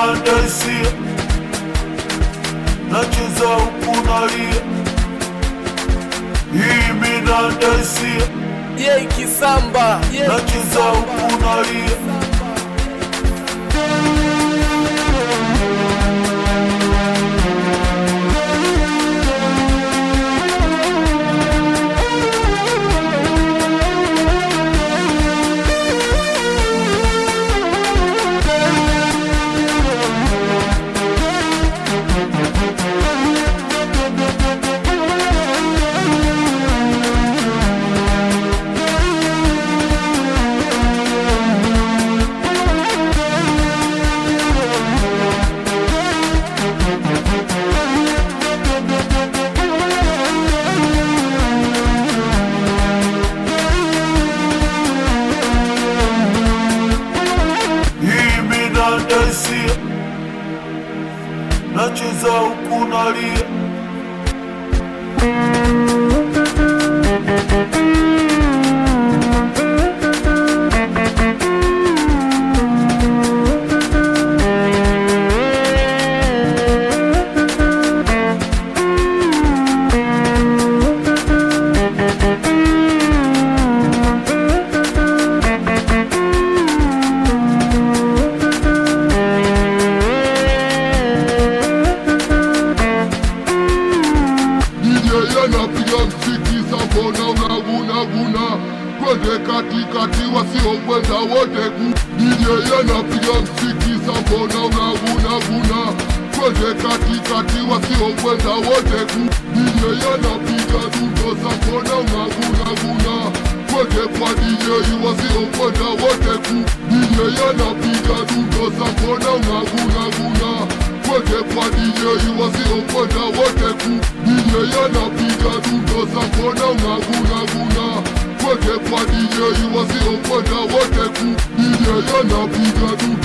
Minandaisia nacheza huku nalia. Hii minandaisia Ye Kisamba, ye nacheza huku nalia. Hii minandaisia nacheza huku nalia. DJ anapiga mziki sambona unagunaguna, twende katikati wasiokwenda wote ku. DJ anapiga mziki sambona unagunaguna, twende katikati wasiokwenda wote ku. DJ anapiga dundo sambona unagunaguna, twende kwa DJ wasiokwenda wote ku. DJ anapiga dundo sambona unagunaguna, twende kwa DJ wasiokwenda wote ku. DJ anapiga dundo sambona unagunaguna, twende kwa DJ wasiokwenda wote ku. DJ anapiga dundo.